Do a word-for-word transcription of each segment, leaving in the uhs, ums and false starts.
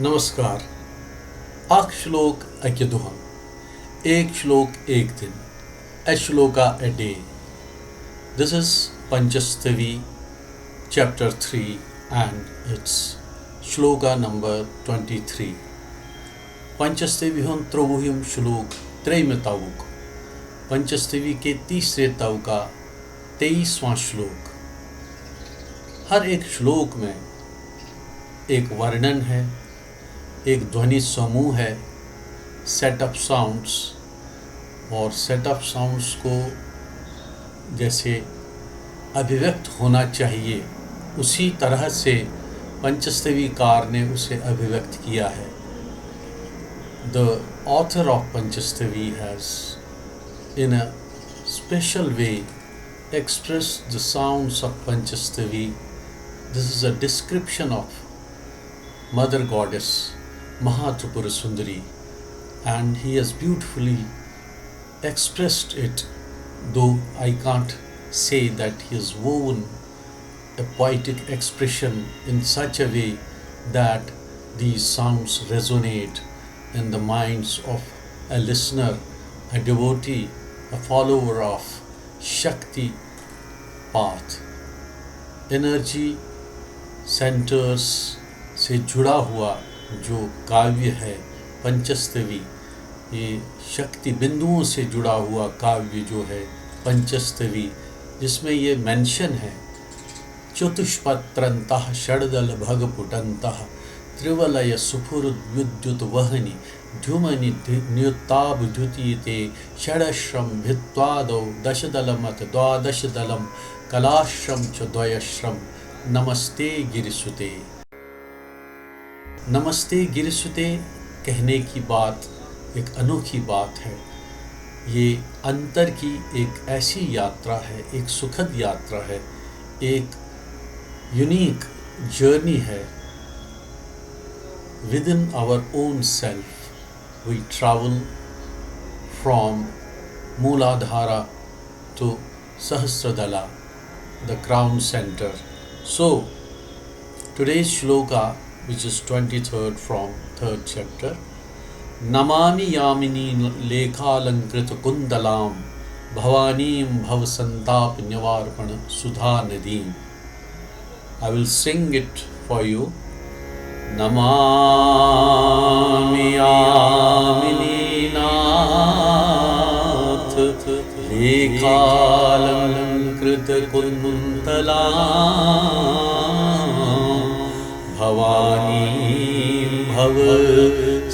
नमस्कार। اکھ شلوک اکہِ دۄہ۔ ایک شلوک ایک دن۔ A shloka a day. This is Panchastevi chapter three and it's shloka number twenty three. پنچستوی ہُنٛد ترٛۆوُہِم شلوک، ترٛیٚیِمہِ توُک۔ پنچستوی کے تیسرے تو کا تیئیسواں شلوک۔ ہر ایک شلوک میں ایک ورنن ہے، ایک دھونی سموہ ہے، سیٹ آف ساؤنڈس، اور سیٹ آف ساؤنڈس کو جیسے ابھیویکت ہونا چاہیے، اسی طرح سے پنچستوی کار نے اسے ابھیویکت کیا ہے۔ The author of Panchastevi has, in a special way, expressed the sounds of Panchastevi. This is a description of Mother Goddess Mahatripura Sundari, and he has beautifully expressed it, though I can't say that he has woven a poetic expression in such a way that these sounds resonate in the minds of a listener, a devotee, a follower of Shakti path. Energy centers से जुड़ा हुआ जो काव्य है पंचस्तवी, ये शक्ति बिंदुओं से जुड़ा हुआ काव्य जो है पंचस्तवी, जिसमें ये मेंशन है, चतुष्पत्रन्तः षड्दलभगपुटन्तः त्रिवलयस्फुरद्युद्युतवहनि ध्युमनि धि-, न्युत्ताभ्युतीते षडश्रं भित्त्वादौ दशदलमथ द्वादशदलं कलाश्रं च द्वयश्रं नमस्ते गिरिसुते। नमस्ते गिरिसुते कहने की बात एक अनोखी बात है। ये अंतर की एक ऐसी यात्रा है, एक सुखद यात्रा है, एक यूनिक जर्नी है। Within our own self, we travel from Mooladhara to Sahasradala, the crown center. So, today's shloka, which is twenty-third from third chapter, Namami यामिनीं लेखालङ्कृतकुन्तलां भवानीं भवसन्तापनिवारणसुधानदीम्. I will sing it for you. Namami यामिनीनाथ लेखालङ्कृतकुन्तलां भवानीं भवसन्तापनिवारणसुधानदीम्।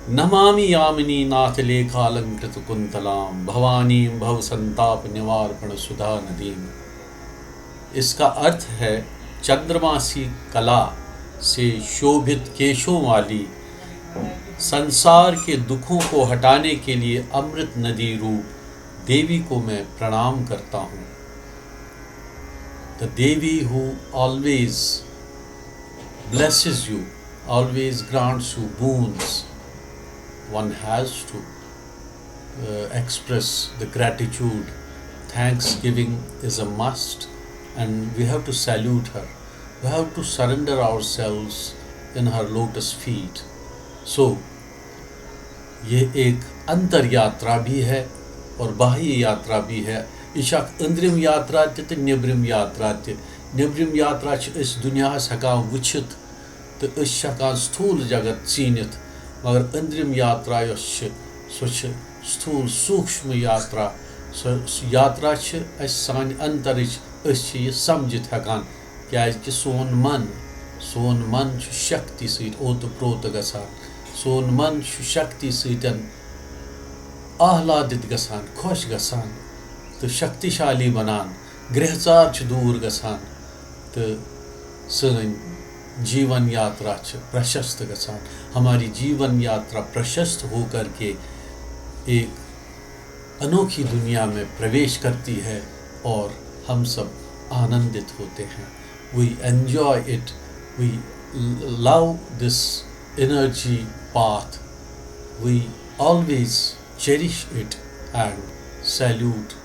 Namami यामिनीनाथलेखालङ्कृतकुन्तलां भवानीं भवसन्तापनिवारणसुधानदीम्। इसका अर्थ है, चंद्रमा सी कला से शोभित केशों वाली, संसार के दुखों को हटाने के लिए अमृत नदी रूप देवी को मैं प्रणाम करता हूँ। The Devi who always blesses you, always grants you boons. One has to uh, express the gratitude. Thanksgiving is a must, and we have to salute her. We have to surrender ourselves in her lotus feet. So, ये एक अंतर यात्रा भी है और बाह्य यात्रा भी है। یہِ چھِ اکھ أنٛدرِم یاترا تہِ تہٕ نیٚبرِم یاترا تہِ۔ نیٚبرِم یاترا چھِ أسۍ دُنیاہَس ہٮ۪کان وٕچھِتھ تہٕ أسۍ چھِ ہٮ۪کان ستھوٗل جگت ژیٖنِتھ، مگر أنٛدرِم یاترا یۄس چھِ، سۄ چھِ ستھوٗل سوٗکشم یاترا۔ سۄ، سۄ یاترا چھِ اَسہِ سانہِ اندرٕچ، أسۍ چھِ یہِ سمجھِتھ ہٮ۪کان، کیٛازِ کہِ سون من، سون من چھُ شکتی سۭتۍ اوتہٕ پروتہٕ گژھان۔ سون من چھُ شکتی سۭتۍ آہلادِت گژھان، خۄش گژھان تہٕ شکتیشالی بنان۔ گرٛہژار چھُ دوٗر گژھان تہٕ سٲنۍ جیون یاترا چھِ پرشست گژھان۔ ہماری جیون یاترا پرشست ہو کر کے ایک انوکھی دنیا میں پرویش کرتی ہے اور ہم سب آنندت ہوتے ہیں۔ We enjoy it. We love this energy path. We Always cherish it and salute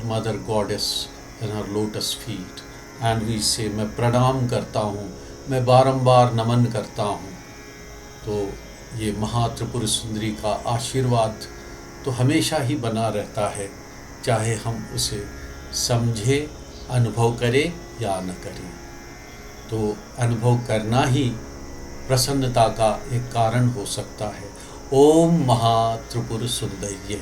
Mother Goddess in her lotus feet. And we say, मैं प्रणाम करता हूँ, मैं बारंबार नमन करता हूँ। तो ये महात्रिपुर सुंदरी का आशीर्वाद तो हमेशा ही बना रहता है, चाहे हम उसे समझें, अनुभव करें या न करें। तो अनुभव करना ही प्रसन्नता का एक कारण हो सकता है। ओम महात्रिपुर सुंदर्ये।